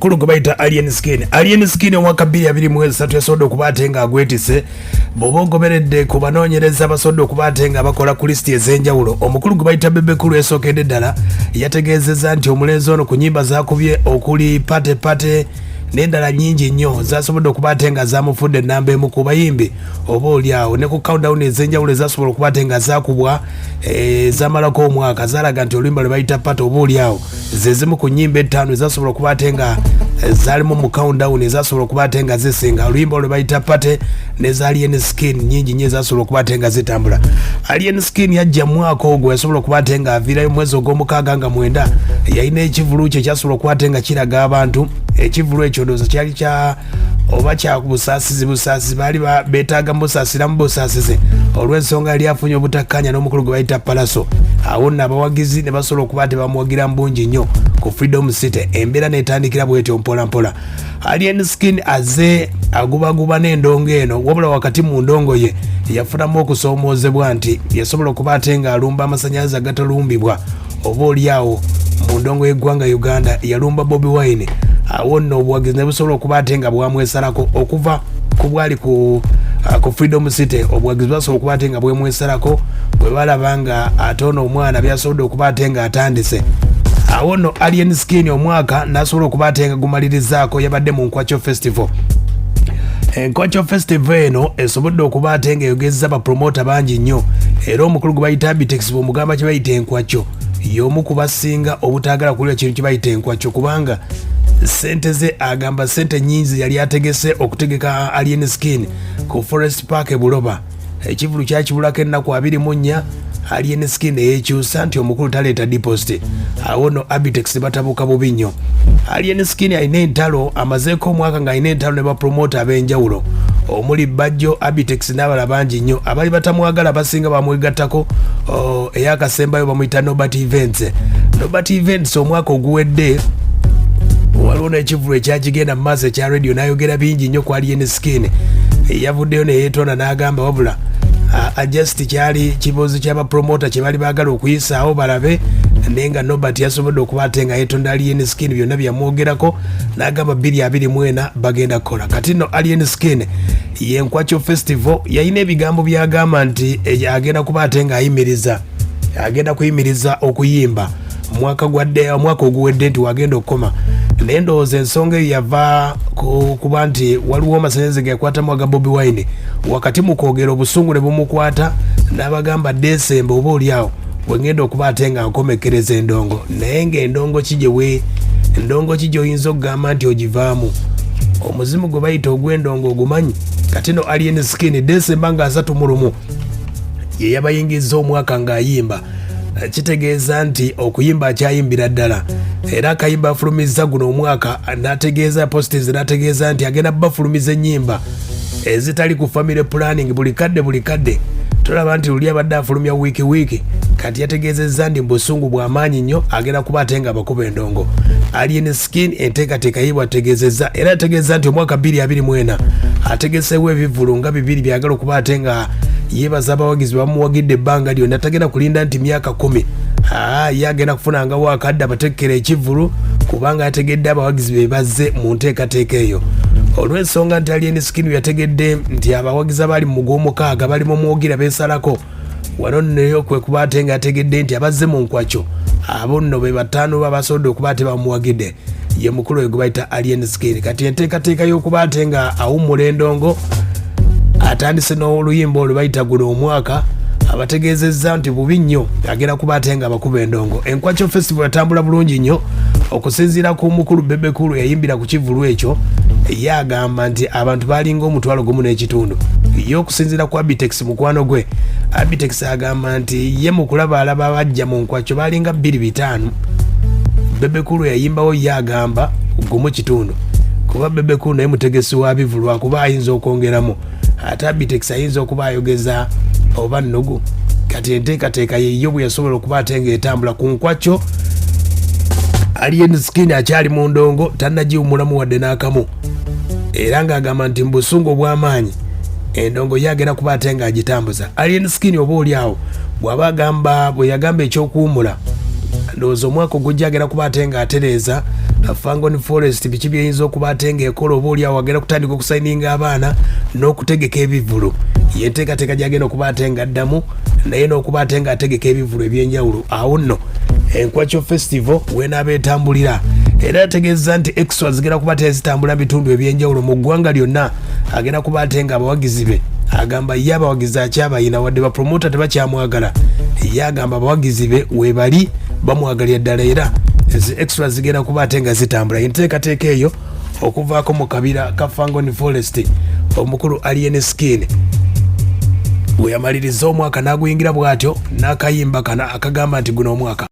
Mukulu gwe bayita Alien Skin. Alien Skin omwaka 2023 yasobodde okuba ate nga agwetise. Bw'oba ogoberedde ku banoonyereza abasobodde okuba ate nga bakola ku lisiti ez'enjawulo, omukulu gwe bayita Bebe Cool yasookedde ddala yategeezezza nti omulenzi ono ku nnyimba z'akubye okuli Pate Pate n'endala nnyingi nnyo zasobodde okuba ate nga zamufudde ennamba emu ku bayimbi oba oli awo ne ku countdown ez'enjawulo ezasobola okuba ate nga zakubwa ezamalako omwaka zalaga nti oluyimba lwe bayita Pate oba oli awo ze zimu ku nnyimba ettaano ezasobola okuba ate nga zaalimu mu countdown ezasobola okuba ate nga zisinga oluyimba olwe bayita Pate neza Alien Skin nyingi nnyo ezasobola okuba ate nga zitambula. Alien Skin yajja mwaka ogwo yasobola okuba ate nga aviirayo mwezi ogw'omukaaga nga 9, yalina ekivulu kye kyasobola okuba ate nga kiraga abantu. Ekivulu ekyo ndowooza kyali kya oba kyakubusaasizi busaasizi, baali beetaaga mubusaasiramu busaasizi olw'ensonga yali afunye obutakkaanya n'omukulu gwe bayita Palaso. Awo nno abawagizi ne basobola okuba nti bamuwagira mu bungi nnyo ku Freedom City, embeera n'etandikira bwetyo mpola mpola. Alien Skin azze agubaguba n'endongo eno, wabula wakati mu ndongo ye yafunamu okusoomoozebwa nti yasobola okuba ate ng'alumba amasannyalaze agatalumbibwa oba oli awo mu ndongo y'eggwanga Uganda, yalumba Bobi Wine. Awo nno obuwagizi ne busobola okuba ate nga bwamwesalako okuva ku bwali ku Freedom City. Obuwagizi bwasobola okuba ate nga bwemwesalako bwe balaba nga ate ono omwana byasobodde okuba ate nga atandise. Awo nno Alien Skin omwaka n'asobola okuba ate nga gumalirizaako yabadde mu Nkwakyo Festival. Enkwakyo Festival eno esobodde okuba ate nga eyogezza bapromota bangi nnyo, era omukulu gwe bayita Abitex bw'omugamba kye bayita enkwakyo, y'omu ku basinga obutaagala kuwulira kintu kye bayita enkwakyo, kubanga ssente ze agamba ssente nnyingi yali ategese okutegeka Alien Skin ku Forest Park e Buloba. Ekivulu kyakibulako ennaku 24, Alien Skin eyekyusa nti omukulu taleeta deposit. Awo no Abitex batabuka bubi nnyo. Alien Skin alina entalo, amazeeko omwaka ng'alina entalo ne bapromota ab'enjawulo omuli Bajjo, Abitex n'abalala bangi nnyo. Abali batamwagala basinga bamwegattako. Eyakasembayo bamuyita Nobert Events. Nobert Events omwaka oguwedde waliwo n'ekivulu ekyakigenda mu maaso ekya radio, n'ayogera bingi nnyo ku Alien Skin. Yavuddeyo neyeetonda n'agamba wabula just kyali kibuuzo ky'abapromota kye bali baagala okuyisaawo balabe, naye nga Nobert yasobodde okuba ate nga yeetonda Alien Skin byonna byamwogerako, n'agamba 2024 bagenda kukola. Kati nno Alien Skin yenkwakyo Festival yalina ebigambo byagamba nti agenda kuba ate ng'ayimiriza, agenda kuyimiriza okuyimba omwaka gwadde, omwaka oguwedde nti wagenda okukoma, naye ndowooza ensonga eyo yava kuba nti waliwo amasanyalaze geyakwatamu aga Bobi Wine. Wakati mu kwogera obusungu ne bumukwata n'abagamba Desemba oba oli awo wengenda okuba ate nga nkomekkereza endongo. Naye ng'endongo ki gye endongo ki gy'oyinza okugamba nti ogivaamu? Omuzimu gwe bayita ogw'endongo ogumanyi? Kati no Alien Skin Desemba nga 31 ye yabayingizza omwaka ng'ayimba, kitegeeza nti okuyimba akyayimbira ddala, era akayimba afulumizza guno omwaka n'ategeeza positives, n'ategeeza nti agenda bafulumiza ennyimba ezitali ku family planning buli kadde buli kadde. Tolaba nti luli abadde afulumya wiiki wiiki? Kati yategeezezza nti busungu bw'amaanyi nnyo agenda kuba ate nga abakuba endongo. Alien Skin enteekateeka ye bwategeezezza, era yategeeza nti omwaka 2024 ategeseewo ebivvulu nga bibiri byagala okuba ate nga yeebaza abawagizi bamuwagidde ebbanga lyonna. Tagenda kulinda nti myaka 10, ye agenda kufunangawo akadde abatekkera ekivvulu, kubanga yategedde abawagizi be bazze mu nteekateeka eyo. Olw'ensonga nti Alien Skin yategedde nti abawagizi abaali mu gw'omukaaga bali mu mwogira beesalako wano nno, kwe kuba ate nga yategedde nti abazze mu nkwakyo abo nno be bataano ba basobodde okuba ate bamuwagidde, ye mukulu oyo gwe bayita Alien Skin. Kati enteekateeka y'okuba ate nga awummula endongo atandise n'oluyimba olwo bayita guno omwaka, abategeezezza nti bubi nnyo agenda kuba ate nga abakuba endongo. Enkwakyo Festival yatambula bulungi nnyo. Okusinziira ku mukulu Bebe Cool yayimbira ku kivulu ekyo, ye agamba nti abantu balinga 1500. Ye okusinziira ku Abitex mukwano gwe, Abitex agamba nti ye mu kulaba alaba bajja mu nkwakyo balinga 2500. Bebe Cool yayimbawo ye agamba 1.5, kuba Bebe Cool naye mutegesi wa bivulu, lwakuba ayinza okwongeramu, ate Abitex ayinza okuba ayogeza oba nnugu. Kati enteekateeka yeyo bwe yasobola okuba ate ng'etambula ku nkwakyo. Alien Skin akyali mu ndongo, tannagiwumulamu wadde n'akamu, era ng'agamba nti mu busungu obw'amaanyi endongo ye agenda kuba ate ng'agitambuza. Alien Skin oba oli awo bw'aba agamba bwe yagamba ekyokuwumula, ndowooza omwaka ogujja agenda kuba ate ng'atereeza Fangone Forest biki byeyinza okuba ate ng'ekola, oba oli awo agenda kutandika okusayininga abaana n'okutegeka ebivvulu. Yenteekateeka gyagenda okuba ate nga addamu naye n'okuba ate ng'ategeka ebivvulu ebyenjawulo. Awo nno Enkwakyo Festival wenaaba etambulira, era yategeeza nti extra zigenda kuba tezitambula bitundu ebyenjawulo mu ggwanga lyonna. Agenda kuba ate nga abawagizi be, agamba ye abawagizi akyabayina, wadde bapromota tebakyamwagala, ye agamba abawagizi be webali bamwagalira ddala, era ezi extra zigenda kuba ate nga zitambula. Enteekateeka eyo okuvaako mu kabira ka Fangone Forest, omukulu Alien Skin we yamaliriza omwaka n'aguyingira bw'atyo n'akayimba kano akagamba nti guno omwaka.